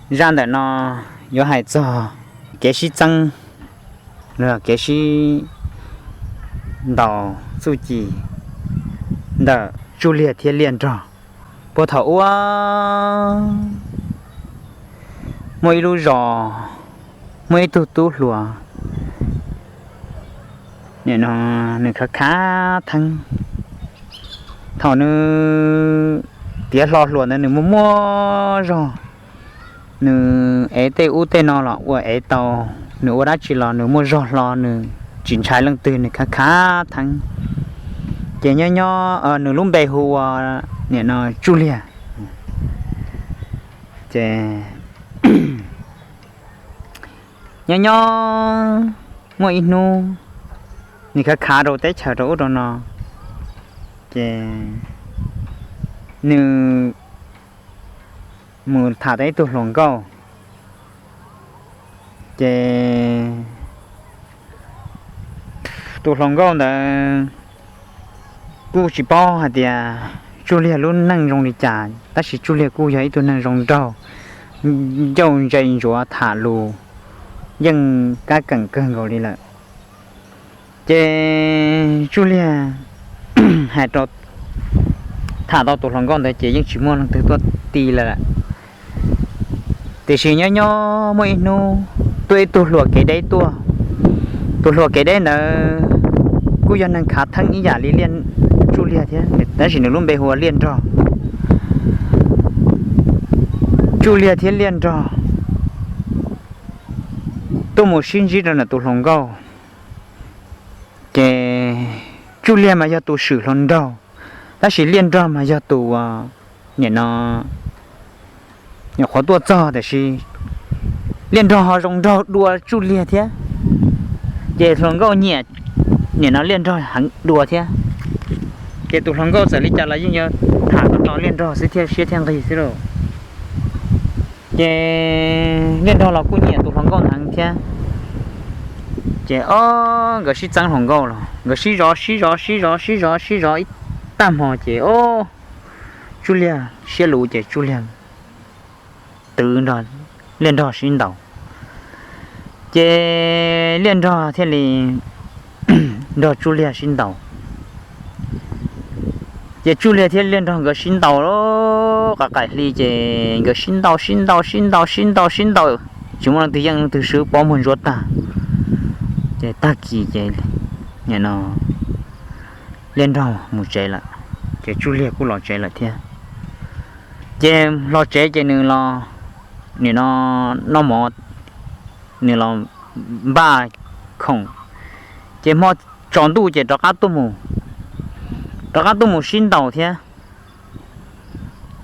Zaj ntawm no yuav hais txog kev sib txeeb, kev sib ntaus txuj ci ntawm Tsuj Liag thiab Liaj Nrog. Puag thaum ub muaj ib lub zos, muaj ib tug tub hluas, nim no nws khav khav theeb. Thaum nws tiav hlo hluas ntawd nws muaj muaj zog, nws ev tej ub tej no los ua ev tau, nws ua dab tsi los nws muaj zog hlo, nws tsis ntshai leej twg, nws khav khav theeb. Ces nyob nyob nws lub npe hu ua nim no Tsuj Liag. Ces nyob nyob muaj ib hnub nws khav khav rau teb chaws rau ub rau no, ces nws mus tham tau ib tug hluas nkauj. Ces tus hluas nkauj ntawd kuj tsis paub hais tias Tsuj Liag lub neej zoo li cas, tab sis Tsuj Liag kuj yog ib tug neeg zoo nraug, ncauj ntse ntsuav, tham lus yeej kab keem kawg nkaus li lawm. Ces Tsuj Liag hais rau, tham tau tus hluas nkauj ntawd ces yeej tsis muaj leej twg tuaj ti lawm. Tiam sis nyob nyob muaj ib hnub tuaj ib tug hluas kev deb tuaj. Tus hluas kev deb ntawd kuj yog neeg khav theeb ib yam li Tsuj Liag thiab, tab sis nws lub npe hu ua Liaj Nrog. Tsuj Liag thiab Liaj Nrog tuaj mus sib ntsib rau ntawm tus hluas nkauj. Ces Tsuj Liag mas yog tus swm hluas nraug, tab sis Liaj Nrog mas yog tus nim no nyuam qhuav tuaj txog, tiam sis Liaj Nrog ho zoo nraug dua Tsuj Liag thiab. Ces hluas nkauj nyiam nim no Liaj Nrog heev dua thiab. Ces tus hluas nkauj txawm li cas los yeej yuav tham tau Liaj Nrog xwb thiaj siab thiaj nqig xwb lauj. Ces Liaj Nrog los kuj nyiam tus hluas nkauj heev thiab. Ces ob nkawd sib txeeb hluas nkauj los nkawd sib zov sib zov sib zov sib zov sib zov ib tag hmo ces ob Tsuj Liag siab luv ces Tsuj Liag twv nrog Liaj Nrog sib ntaus. Ces Liaj Nrog thiaj li nrog Tsuj Liag sib ntaus. Ces Tsuj Liag thiab Liaj Nrog nkawd sib ntaus qaim qaim hli ces nkawd sib ntaus sib ntaus sib ntaus sib ntaus sib ntaus, tsis muaj leej twg yeej leej twg swb, pob muag ntsuab tag. Ces tag kis ces nim no Liaj Nrog mus tsev lawm, ces Tsuj Liag kuj los tsev lawm thiab. Ces los tsev ces nws los, nim no noj mov, nws los npaj khoom, ces hmo tsaus ntuj ces rov qab tuaj mus, rov qab tuaj mus sib ntaus thiab.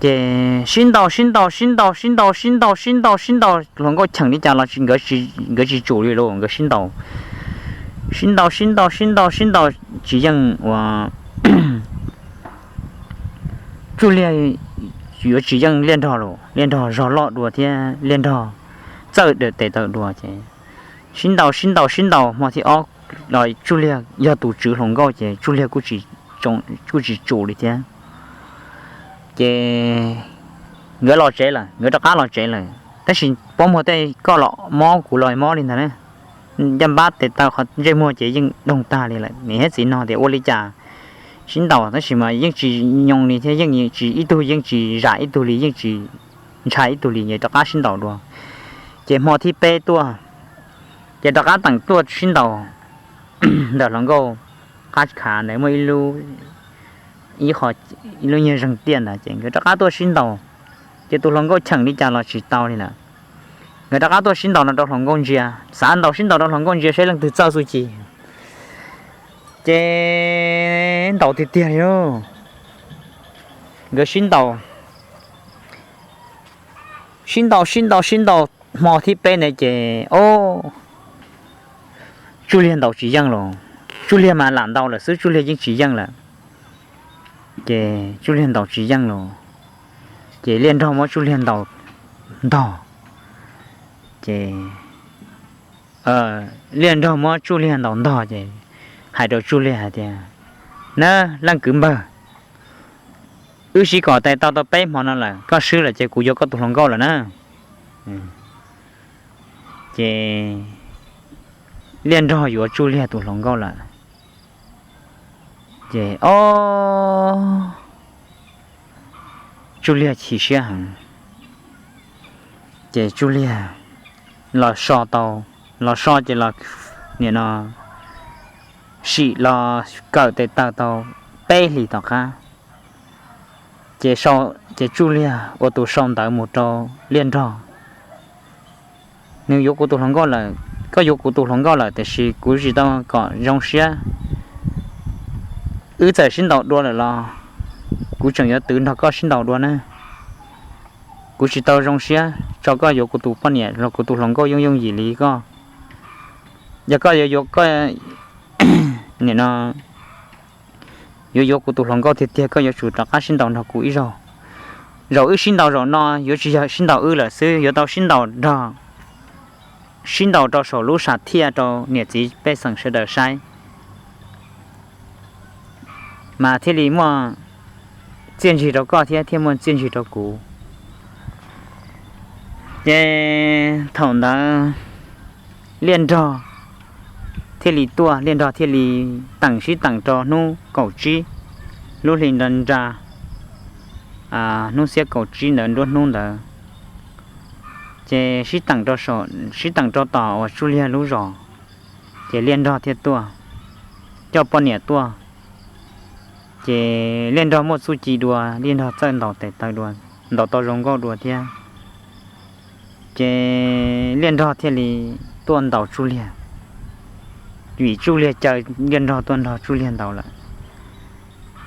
Ces sib ntaus sib ntaus sib ntaus sib ntaus sib ntaus sib ntaus sib ntaus, hluas nkauj cheem li cas los nkawd tsis tsum li lauj, nkawd sib ntaus, sib ntaus sib ntaus sib ntaus sib ntaus tsis yeej ua Tsuj Liag yuav tsis yeej Liaj Nrog los, Liaj Nrog zog loj dua thiab Liaj Nrog txawj tes taw dua ces sib ntaus sib ntaus sib ntaus hmo thib ob los Tsuj Liag yog tus tswv hluas nkauj ces Tsuj Liag kuj tsis tsum li thiab. Ces nkawd los tsev lawm, nkawd rov qab los tsev lawm, tab sis pob muag tej koj los mob kuv los mob li ntag na. Ncaj npab tes taw qhov ntsej muag ces yeej doog tag li lawm. Niam thiab txiv no tias ua li cas sib ntaus tab sis mas yeej tsis nyoo li thiab, yeej tsis, ib tug yeej tsis zam ib tug li, yeej tsis ntshai ib tug li, rov qab sib ntaus dua. Ces hmo thib peb tuaj, ces rov qab teem tuaj sib ntaus ntawm hluas nkauj qab khav ntawd muaj ib lub, ib qho, ib lub nyuag zeeg tiaj ntawd ces nkawd rov qab tuaj sib ntaus. Ces tus hluas nkauj cheem li cas los tsis tau li lawm. Nkawd rov qab tuaj sib ntaus no rau hluas nkauj ntsia, xav ntaus sib ntaus rau hluas nkauj ntsia saib leej twg txawj txuj ci. Ces ntaus tiag tiag li lauj. Nkawd sib ntaus, sib ntaus sib ntaus sib ntaus hmo thib peb ntawd ces ob Tsuj Liag ntaus tsis yeej los, Tsuj Liag mas lam ntaus lawm xwb, Tsuj Liag yeej tsis yeej lawm. Ces Tsuj Liag ntaus tsis yeej los, ces Liaj Nrog muab Tsuj Liag ntaus ntog. Ces Liaj Nrog muab Tsuj Liag ntaus ntog ces hais rau Tsuj Liag hais tias, na, leej kwv npawg, wb sib kom tes taw tau peb hmo no lawm, koj swb lawm ces kuv yuav koj tus hluas nkauj lawm na. Ces Liaj Nrog yuav Tsuj Liag tus hluas nkauj lawm. Ces ob, Tsuj Liag chim siab heev. Ces Tsuj Liag los so tau, los so ces los nim no sim los kawm tes taw tau peb hlis tom qab, ces Tsuj Liag ua tus sau ntawv mus rau Liaj Nrog. Nws yuav kuv tus hluas nkauj lawm, koj yuav kuv tus hluas nkauj lawm tiam sis kuv tsis tau kom zoo siab. Wb txawm sib ntaus dua lawm los kuv tseem yuav twv nrog koj sib ntaus dua na. Kuv tsis tau zoo siab tso koj yuav kuv tus poj niam los kuv tus hluas nkauj yooj yooj yim li koj. Yog koj yuav yuav koj, nim no yuav yuav kuv tus hluas nkauj tiag tiag koj yuav tsum rov qab sib ntaus nrog kuv ib zaug. Zaum wb sib ntaus zaum no yuav tsis yog sib ntaus wb lawm xwb, yuav tau sib ntaus nrog, sib ntaus rau saum lub sam thiaj rau niam txiv pej xeem sawv daws saib, mas thiaj li muaj txiaj ntsig rau koj thiab thiaj muaj txiaj ntsig rau kuv. Ces thaum ntawd Liaj Nrog thiaj li tuaj, Liaj Nrog thiaj li teem sib teem rau hnub kaum tsib lub hli nra nra, hnub xiab kaum tsib ntawd nruab hnub ntawd, ces sib teem rau, sib teem rau tom uas Tsuj Liag lub zos, ces Liaj Nrog thiaj tuaj, coj poj niam tuaj. Ces Liaj Nrog muaj txuj ci dua, Liaj Nrog txawj ntaus tes taw dua, ntaus tau zoo nkauj dua thiab. Ces Liaj Nrog thiaj li tuaj ntaus Tsuj Liag, vim Tsuj Liag caw Liaj Nrog tuaj nrog Tsuj Liag ntaus lawm.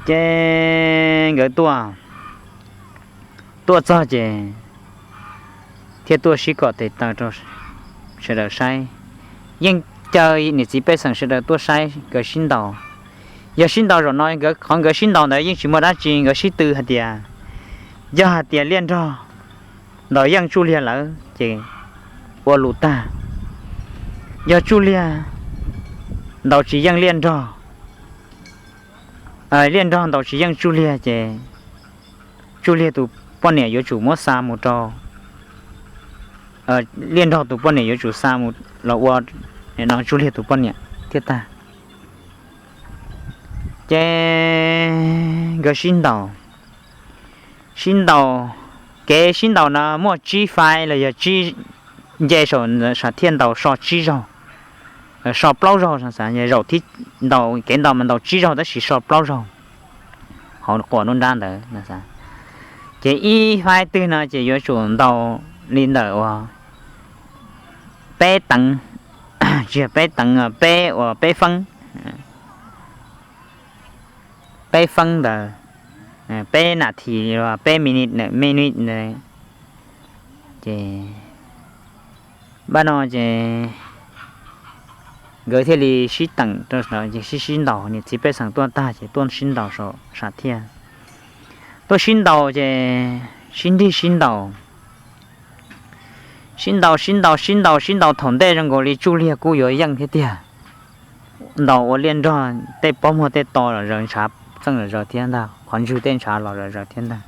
Ces nkawd tuaj, tuaj txog ces thiaj tuaj sib kom tes taw rau sawv daws saib. Yeej caw niam txiv pej xeem sawv daws tuaj saib nkawd sib ntaus. Yog sib ntaus zaum no, qhov nkawd sib ntaus ntawd yeej tsis muaj dab tsi, nkawd sib tw hais tias, yog hais tias Liaj Nrog ntaus yeej Tsuj Liag lawm ces ua lus tag. Yog Tsuj Liag ntaus tsis yeej Liaj Nrog, Liaj Nrog ntaus tsis yeej Tsuj Liag ces Tsuj Liag tus poj niam yuav tsum muab xa mus rau, Liaj Nrog tus poj niam yuav tsum xa mus los ua no Tsuj Liag tus poj niam thiaj tag. Ces nkawd sib ntaus, sib ntaus, kev sib ntaus no muaj tsib fais los yog tsib nce saum, sam thiaj ntaus so tsib zaug, so plaub zaug, zaum thib, ntaus kev ntaus mas ntaus tsib zaug tab sis so plaub zaug hauv quas nruab nrab ntawd. Ces ib fais twg no ces yuav tsum ntaus li ntawm uas peb teev, tsis yog peb teev, peb uas peb feeb, peb feeb ntawd, peb nas this, peb minute, minute ntawd. Ces npaj no ces nkawd thiaj li sib teem rau, ces sib sib ntaus, niam txiv pej xeem tuaj tag ces tuaj sib ntaus saum sam thiaj. Tuaj sib ntaus ces sib nrig sib ntaus, sib ntaus sib ntaus sib ntaus sib ntaus thaum ntej zoo nkaus li Tsuj Liag kuj yuav yeej thiab tiag. Ntaus ua Liaj Nrog tej pob muag tej to los zaws, ntshav txeej los zaws thiab ntag, qhov ntswg tej ntshav los zaws thiab ntag.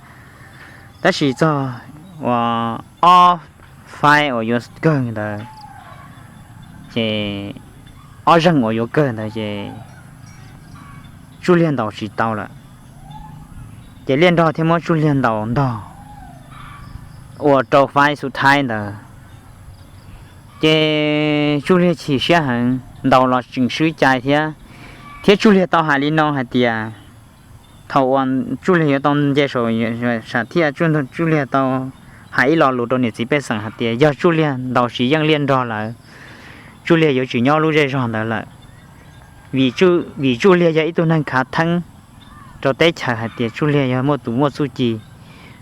Tab sis txog uas ob fais uas yuav kawg ntawd, ces ob zeeg uas yuav kawg ntawd ces Tsuj Liag ntaus tsis tau lawm. Ces Liaj Nrog thiaj muab Tsuj Liag ntaus ntog ua rau fais xub thaib ntawd. Ces Tsuj Liag chim siab heev, ntaus los tseem swb cai thiab. Thiab Tsuj Liag tau hais li no hais tias, thaum uas Tsuj Liag yuav tau nce saum sam thiaj, Tsuj Liag tau hais ib lo lus rau niam txiv pej xeem hais tias yog Tsuj Liag ntaus tsis yeej Liaj Nrog lawm, Tsuj Liag yuav tsis nyob lub zej zog ntawd lawm, vim Tsuj Liag yog ib tug neeg khav theeb rau teb chaws hais tias Tsuj Liag yog muaj tus muaj txuj ci.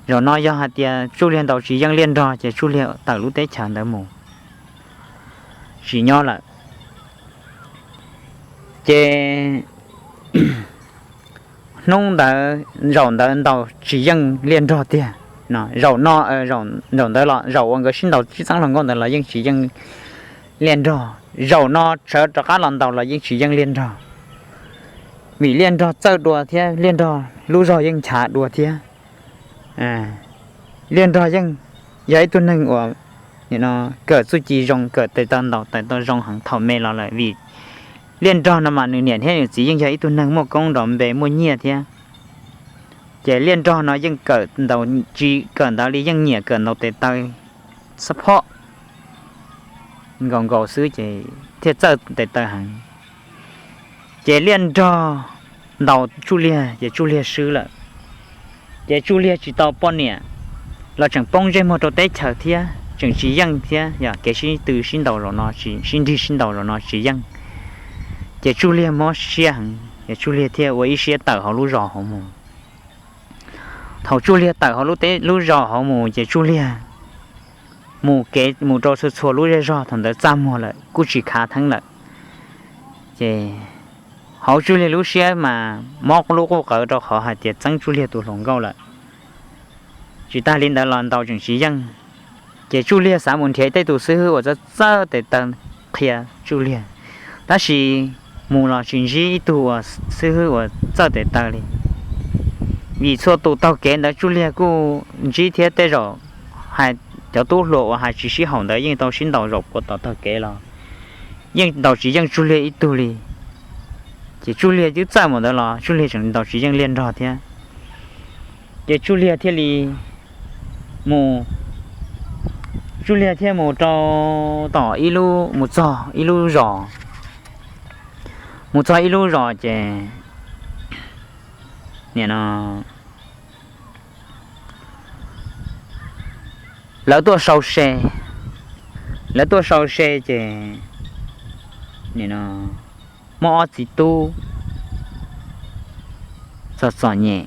Zaum no yog hais tias Tsuj Liag ntaus tsis yeej Liaj Nrog ces Tsuj Liag tawm lub teb chaws ntawd mus, tsis nyob lawm. Ces hnub ntawd, zaum ntawd ntaus tsis yeej Liaj Nrog tiag. Zaum no, zaum ntawd los zaum uas nkawd sib ntaus sib txeeb hluas nkauj ntawd los yeej tsis yeej Liaj Nrog. Zaum no sawv rov qab los ntaus los yeej tsis yeej Liaj Nrog, vim Liaj Nrog txawj dua thiab Liaj Nrog lub zog yeej nchav dua thiab. Liaj Nrog yeej yog ib tug neeg uas nim no kawm txuj ci zoo, kawm tes taw ntaus tes taw zoo heev thaum me los lawm, vim Liaj Nrog no mas nws niam thiab nws txiv yeej yog ib tug neeg muaj koob nrov npe muaj nyiaj thiab. Ces Liaj Nrog no yeej kawm ntaus, tsis kawm ntawv li yeej nyiam kawm ntaus tes taw xab phob nkaus nkaus xwb ces thiaj txawj tes taw heev. Ces Liaj Nrog ntaus Tsuj Liag ces Tsuj Liag swb lawm. Ces Tsuj Liag tsis tau poj niam los tseem poob ntsej muag rau teb chaws thiab tseem tsis yeej thiab, yog kev sib tw sib ntaus zaum no, sib nrig sib ntaus zaum no tsis yeej. Ces Tsuj Liag mob siab heev ces Tsuj Liag thiaj ua ib siab tawm hauv lub zos hauv mus. Thaum Tsuj Liag tawm hauv lub teb lub zos hauv mus ces Tsuj Liag mus kev mus rau txhua txhua lub zej zog, thaum ntawd txaj muag lawm kuj tsis khav theeb lawm. Ces hauv Tsuj Liag lub siab mas mob lub quj qawv rau qhov hais tias txeeb Tsuj Liag tus hluas nkauj lawm. Tsis tas li ntawd los ntaus tseem tsis yeej. Ces Tsuj Liag xav mus nrhiav tej tus xib hwb uas txawj txawj tes taw qhia Tsuj Liag, tab sis mus los tsis ntsib ib tug uas xib hwb uas txawj tes taw li. Vim txhua tus taug kev ntawd Tsuj Liag kuj ntsib thiab, tej zaum hais cov tub hluas uas hais tsis sib haum ntawd yeej tau sib ntaus zaum puas tom taug kev los yeej ntaus tsis yeej Tsuj Liag ib tug li. Ces Tsuj Liag twb txawj mus ntawd los Tsuj Liag tseem ntaus tsis yeej Liaj Nrog thiab. Ces Tsuj Liag thiaj li mus, Tsuj Liag thiaj mus rau tom ib lub, mus txog ib lub zos, mus txog ib lub zos ces nim no lawv tuaj sau se, lawv tuaj sau se ces nim no muaj ob txiv tub txom txom nyem,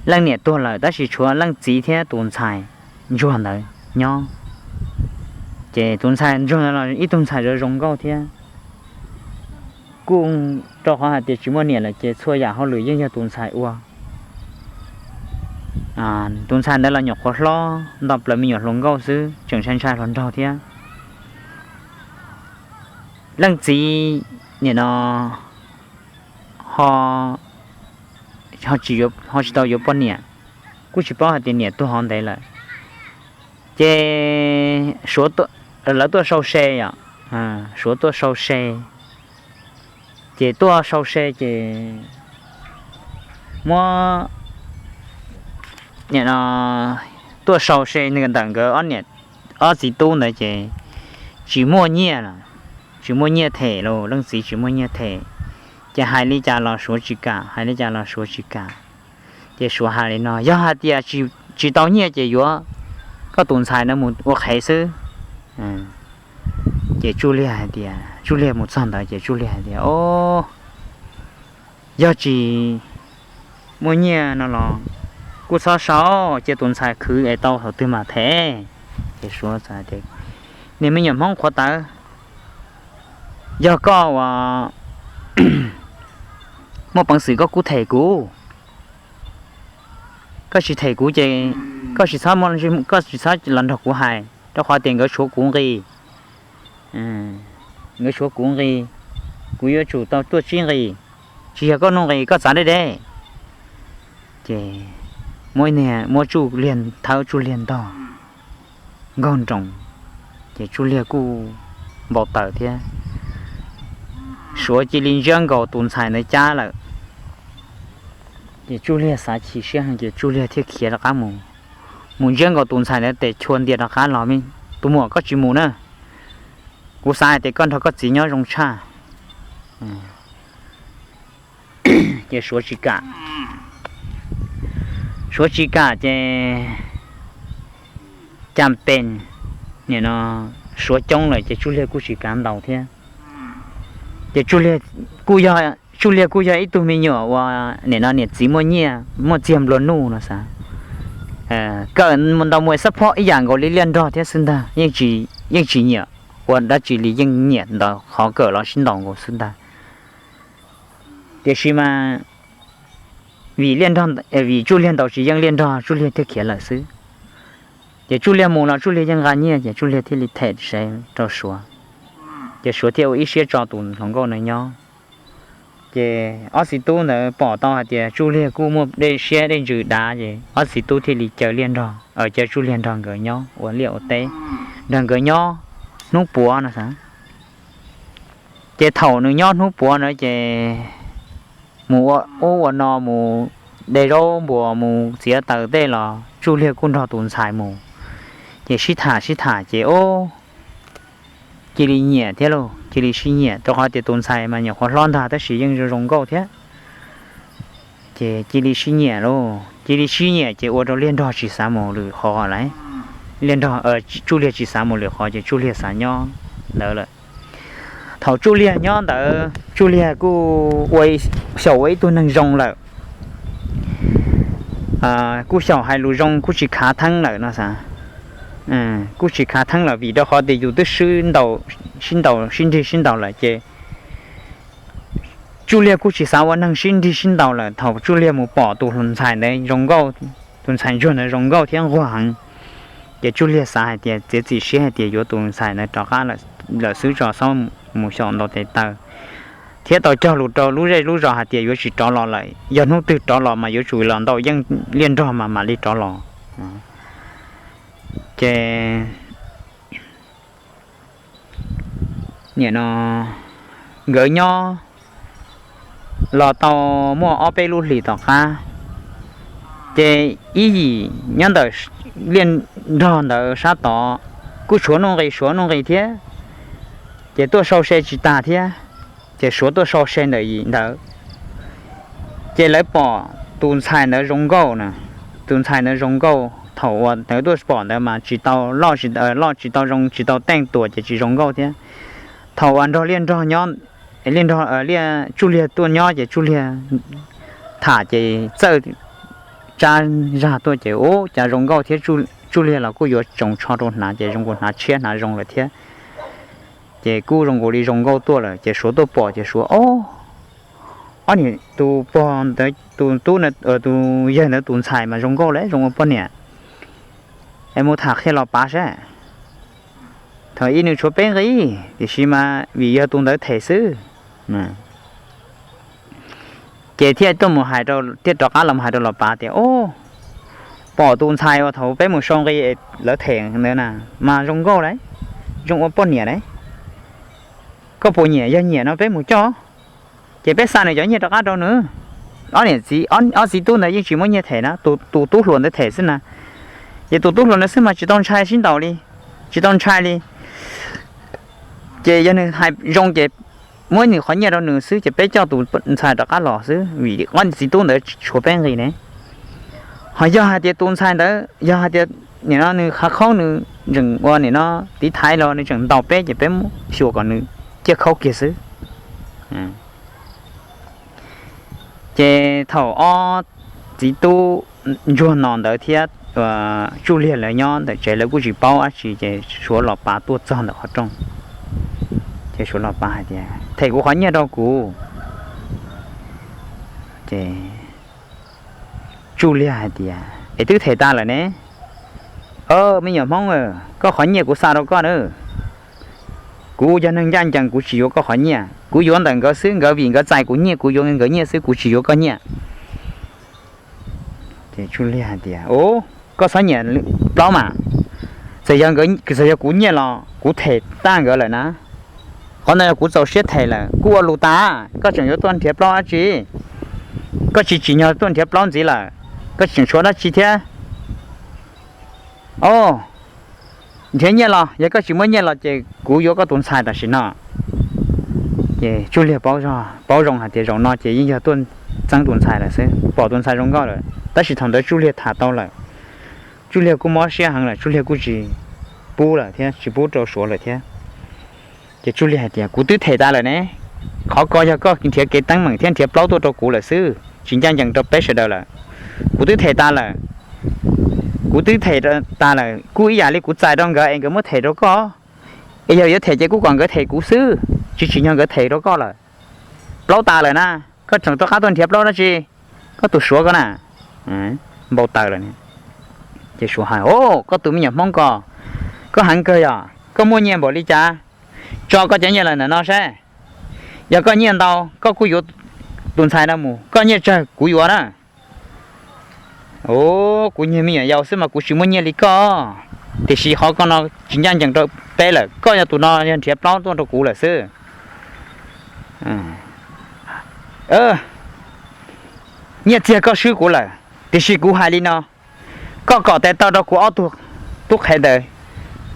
leej niam tuag lawm tab sis tshuav leej txiv thiab tus ntxhais ntsuag ntawd nyob. Ces tus ntxhais ntsuag ntawd los ib tug ntxhais zoo zoo nkauj thiab, kuj rau qhov hais tias tsis muaj niam lawm ces txhua yam hauj lwm yeej yog tus ntxhais ua. Tus ntxhais ntawd los nyuam qhuav hlob nto plaws me nyuam hluas nkauj xwb, tseem ntshai ntshai hluas nraug thiab. Leej txiv nim no ho, ho tsis tau yuav poj niam, kuj tsis paub hais tias niam tuag hov ntev lawm. Ces lawv tuaj sau se yom, Suav tuaj sau se. Ces tuaj sau se ces muab nim no tuaj sau se ntawm nkawd ob txiv tub ntawd ces tsis muaj nyiaj los, tsis muaj nyiaj them los, leej txiv tsis muaj nyiaj them. Ces hais li cas los Suav tsis kam, hais li cas los Suav tsis kam. Ces Suav hais li no, yog hais tias tsis tau nyiaj ces yuav koj tus ntxhais no mus ua qhev xwb. Ces Tsuj Liag hais tias, Tsuj Liag mus txog ntawd ces Tsuj Liag hais tias, o, yog tsis muaj nyiaj no los kuj txhob sau, cia tus ntxhais khwv es tau thaum twg mam them. Ces Suav tias, niag me nyuam Hmoob qhuav tawv, yog koj uas muaj peev xwm koj kuj them kuv, koj tsis them kuv ces koj tsis txhob, koj tsis txhob los nrog kuv hais, rau qhov tias nkawd tshuav kuv nqi, nkawd tshuav kuv nqi, kuv yuav tsum tau tuaj tsib nqi, tsis yog koj nuj nqis koj txav deb deb. Ces muab, muab Tsuj Liag thawb, Tsuj Liag ntog nkaug nroos, ces Tsuj Liag kuj npau taws thiab. Suav cia li ntsiab nkaus tus ntxhais ntawd cab lawm. Ces Tsuj Liag xav chim siab heev ces Tsuj Liag thiaj khiav rov qab mus, mus ntsiab nkaus tus ntxhais ntawd tes chua ntias rov qab los, tus muam koj tsis mus na, kuv xav hais tias koj nrog koj txiv nyob zoo tshaj. Ces Suav tsis kam, Suav tsis kam ces cas pes, nim no Suav coob lawm ces Tsuj Liag kuj tsis kav ntaus thiab. Ces Tsuj Liag kuj yog ib tug me nyuam uas nim no niam txiv muaj nyiaj muaj txiag nplua nuj no xav, kawm ntau mus xab phob ib yam nkaus li Liaj Nrog thiab xwb ntag, yeej tsis nyiam ua dab tsi li, yeej nyiam ntawd qhov kawm los sib ntaus nkaus xwb ntag. Tiam sis mas vim Liaj Nrog, vim Tsuj Liag ntaus tsis yeej Liaj Nrog, Tsuj Liag thiaj khiav lawm xwb. Ces Tsuj Liag mus los Tsuj Liag yeej nqa nyiaj ces Tsuj Liag thiaj li them sev rau Suav. Ces Suav thiaj ua ib siab tso tus hluas nkauj no nyob. Ces ob txiv tub ntawd pom tau hais tias Tsuj Liag kuj muaj dej siab dej ntsws dav, ces ob txiv tub thiaj li caw Liaj nrog, caw Tsuj Liag nrog nkawd nyob ua liaj ua teb, nrog nkawd nyob hnub puav no xav. Ces thaum nws nyob hnub puav ntawd ces mus ua ub ua no, mus de zaub npuas, mus txiav taws tej los Tsuj Liag kuj nrog tus ntxhais mus. Ces sib tham sib tham ces ub, cia li nyiam thiab lauj, cia li sib nyiam, rau qhov tias tus ntxhais mas nyuam qhuav hlob ntag tab sis yeej zoo zoo nkauj thiab. Ces cia li sib nyiam lauj, cia li sib nyiam ces ua rau Liaj nrog tsis xav mus lwm qhov lawm. Liaj nrog, Tsuj Liag tsis xav mus lwm qhov ces Tsuj Liag xav nyob ntawd lawm. Thaum Tsuj Liag nyob ntawd Tsuj Liag kuj ua, xyaum ua ib tug neeg zoo lawm, kuj xyaum hais lus zoo kuj tsis khav theeb lawm no xav. Kuj tsis khav theeb lawm vim rau qhov tias yus twb sib ntaus, sib ntaus sib nrig sib ntaus lawm ces Tsuj Liag kuj tsis xav ua neeg sib nrig sib ntaus lawm. Thaum Tsuj Liag mus pom tus ntxhais ntawd zoo nkauj, tus ntxhais ntsuag ntawd zoo nkauj thiab nquag heev, ces Tsuj Liag xav hais tias txiav txim siab hais tias yuav tus ntxhais ntawd rov qab lawm xwb tso, txhob mus xyaum ntaus tes taw, thiab tau cog lus rau lub zej lub zos hais tias yuav tsis rov los lawm, yog hnub twg rov los mas yuav tsum los ntau yeej Liaj nrog mas mam li rov los. Ces nim no nkawd nyob los tau muaj ob peb lub hlis tom qab, ces ib yim nyob ntawm Liaj nrog ntawd sab tod kuj tshuav nuj nqis suav nuj nqis thiab, ces tuaj sau se tsis tag thiab, ces suav tuaj sau se ntawm yim ntawd. Ces lawv pom tus ntxhais ntawd zoo nkauj na, tus ntxhais ntawd zoo nkauj, thaum uas lawv tuaj pom ntawd mas tsis tau loj, loj tsis tau zoo, tsis tau teej tuas ces tsis zoo nkauj thiab. Thaum uas nrog Liaj nrog nyob, Liaj nrog, Liaj, Tsuj Liag tuaj nyob ces Tsuj Liag tham ces txawj tsab zag tuaj ces ub cas zoo nkauj thiab, Tsuj Liag los kuj yuav tsoos tsho rau hnav ces zoo nkaus hnav tshiab hnav zoo lawm thiab. Ces kuj zoo nkaus li zoo nkauj tuaj lawm ces suav tuaj pom ces suav, ob niam, tus pog ntawd tus tub, tus yawg ntawd tus ntxhais mas zoo nkauj lawm zoo ua poj niam, es mus tham qhia los pav saib. Thaum ub nws tshuav peb nqi, tiam sis mas vim yog tus ntawd them xwb. Ces thiaj tuaj mus hais rau, thiaj rov qab los hais rau los pav tias, Ub, pom tus ntxhais uas thaum peb mus sau nqi lawv them ntawd na, mas zoo nkauj lawm, zoo ua poj niam lawm. Koj puas nyiam? Yog nyiam no peb mus coj, ces peb xa nws cov nyiaj rov qab rau nws. Ob niam txiv, ob txiv tub ntawd yeej tsis muab nyiaj them na, tus tub hluas ntawd them xwb na. Ces tus tub hluas ntawd xwb mas tsis tau ntshai sib ntaus li, tsis tau ntshai li. Ces yog nws hais zoo ces muab nws qhov nyiaj rau nws xwb ces peb coj tus ntxhais rov qab los xwb vim ob txiv tub ntawd tshuav peb nqi ne. Ho yog hais tias tus ntxhais ntawd yog hais tias nim no nws khav khaub nws tseem ua nim no tiv thaiv los nws tseem ntaus peb ces peb muab xyuas kom nws ciaj khaub kiag xwb. Ces thaum ob txiv tub ntsuag no ntawd thiab Tsuj Liag lawv nyob ntawm tsev lawv kuj tsis paub dab tsi ces suav los pav tuaj txog ntawm qhov rooj. Ces suav los pav hais tias, Them kuv qhov nyiaj rau kuv. Ces Tsuj Liag hais tias, Es twb them tas lawm ne. Me nyuam Hmoob, koj qhov nyiaj kuv xa rau koj na. Kuv yog neeg ncaj ncees kuv tsis yuav koj qhov nyiaj, kuv yuav ntawm nkawd xwb, nkawd vim nkawd txais kuv nyiaj kuv yuav nkawd nyiaj xwb, kuv tsis yuav koj nyiaj. Ces Tsuj Liag hais tias, Koj txhob nyiam plaub mas, txawm yog kuv nyiaj los kuv them tag nkawd lawm na. Qhov ntawd yog kuv txaus siab them lawm, kuj ua lus tas, koj tseem yuav tuaj nrhiav plaub dab tsi? Koj tsis tsim nyog tuaj nrhiav plaub ntxiv lawm, koj tseem tshuav dab tsi thiab? O, nrhiav nyiaj los, yog koj tsis muaj nyiaj los ces kuv yuav koj tus ntxhais tam sim no. Ces Tsuj Liag paub zoo hais tias zaum no ces yeej yog tuaj txeeb tus ntxhais lawm xwb, pom tus ntxhais zoo nkauj lawm, tab sis thaum ntawd Tsuj Liag tham tau lawm. Tsuj Liag kuj mob siab heev lawm, Tsuj Liag kuj tsis pub lawm thiab, tsis pub rau suav lawm thiab. Ces Tsuj Liag hais tias, Kuv twb them tas lawm ne. Qhov ko yog koj nrhiav kev teeb meem thiab nrhiav plaub tuaj rau kuv lawm xwb, tsis ncaj ncees rau peb sawv daws lawm. Kuv twb them tas lawm. Kuv twb them tas lawm, kuj ib yam li kuv txais rau nkawd es nkawd muab them rau koj. Es yog yuav them ces kuj kom nkawd them kuv xwb, tsis tsim nyog nkawd them rau koj lawm. Plaub tas lawm na, koj tseem rov qab tuaj nrhiav plaub dab tsi? Koj tus suav ko na, npau taws lawm. Ces suav hais, O, koj tus me nyuam Hmoob ko, koj heev kawg yog, koj muaj nyiaj npaum li cas? Tso koj cov nyiaj los ntawm no saib. Yog koj nyiaj ntau koj kuj yuav tus ntxhais no mus, koj nyiaj tsawg kuv yuav na. Kuv nyiag me nyuam yaus xwb mas kuv tsis muaj nyiaj li koj, tiam sis qhov koj no tsis ncaj ncees rau peb lawm, koj yog tus no yog nrhiav plaub tuaj rau kuv lawm xwb. Nyiaj txiag koj swb kuv lawm, tiam sis kuv hais li no, koj kom tes taw rau kuv ob tug tub qhev ntawd,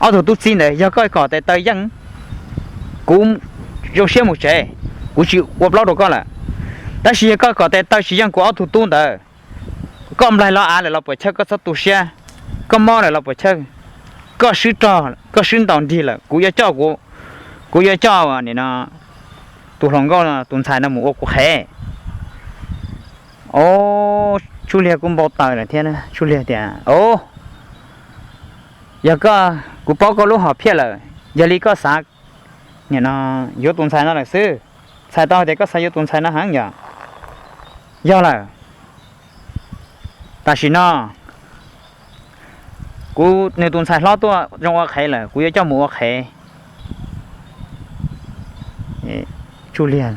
ob tug tub txib ntawd, yog koj kom tes taw yeej, kuv zoo siab mus tsev, kuv tsis ua plaub rau koj lawm. Tab sis yog koj kom tes taw tsis yeej kuv ob tug tub ntawd, koj nplaig los av lawm los puas chawj, koj txhob tu siab, koj mob lawm los puas chawj, koj swb rog koj swb ntaus nrig lawm, kuv yuav coj kuv, kuv yuav coj tus hluas nkauj tus ntxhais no mus ua kuv qhev. Tsuj Liag kuj npau taws lawm thiab, Tsuj Liag tias, Yog koj, kuv paub koj lub hom phiaj lawm, yog li koj xav nim no yuav tus ntxhais no lawm xwb. Txhais tau tias koj xav yuav tus ntxhais no heev yog? Yog lawm. Tam sim no kuv nws tus ntxhais hlob tuaj zoo ua qhev lawm, kuv yuav coj mus ua qhev. Tsuj Liag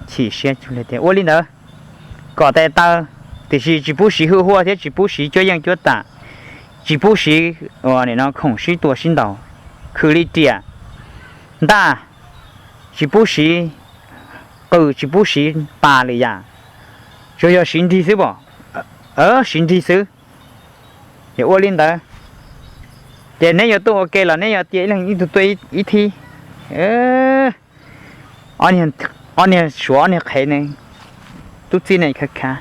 chim siab, Tsuj Liag tias, Ua li ntawd, kom tes taw, tiam sis tsis pub siv hwj huaj thiab tsis pub siv cuab yeej cuab tam, tsis pub siv ua nim no khoom sib tua sib ntaus, khwv li riam ntaj, tsis pub siv qws, tsis pub siv pas lwm yam, tsuas yog siv nrig xwb pom. Siv nrig xwb. Ces ua li ntawd, ces neb yuav tuaj ua ke los neb yuav cia ib leeg ib tug tuaj ib thib? Ob niag suav ob niag qhev ne, tub txib ne, khav khav,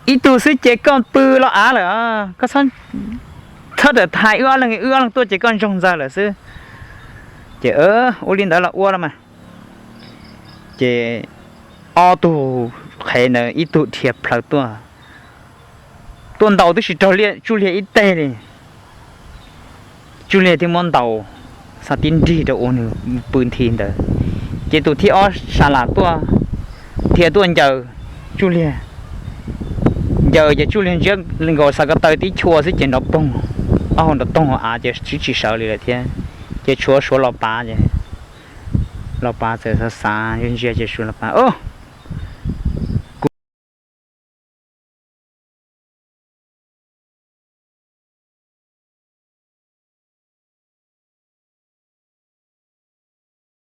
ib tug xwb ces koj pw los av lawm, koj txhob, txhob rawm thais wb ob leeg, wb ob leeg tuaj ces koj ntsoog ntxaws lawm xwb. Ces ua li ntawd los ua los mas. Ces ob tug qhev ntawd ib tug dhia plaws tuaj, tuaj ntaus tib si raug Tsuj Liag ib teg li. Tsuj Liag thiaj muab ntaus xa tib nrig rau ua nws pw nthi ntawd. Ces tus thib ob sa las tuaj, dhia tuaj ncaws Tsuj Liag, ncaws ces Tsuj Liag ntsiab nkaus xav ko taw tib chua xwb ces nrov poog, ob hau nrov toog hauv av ces tsis tsis sawv li lawm thiab. Ces tshuav suav los pav ces los pav txawm xav xav ntsia ntsia ces suav los pav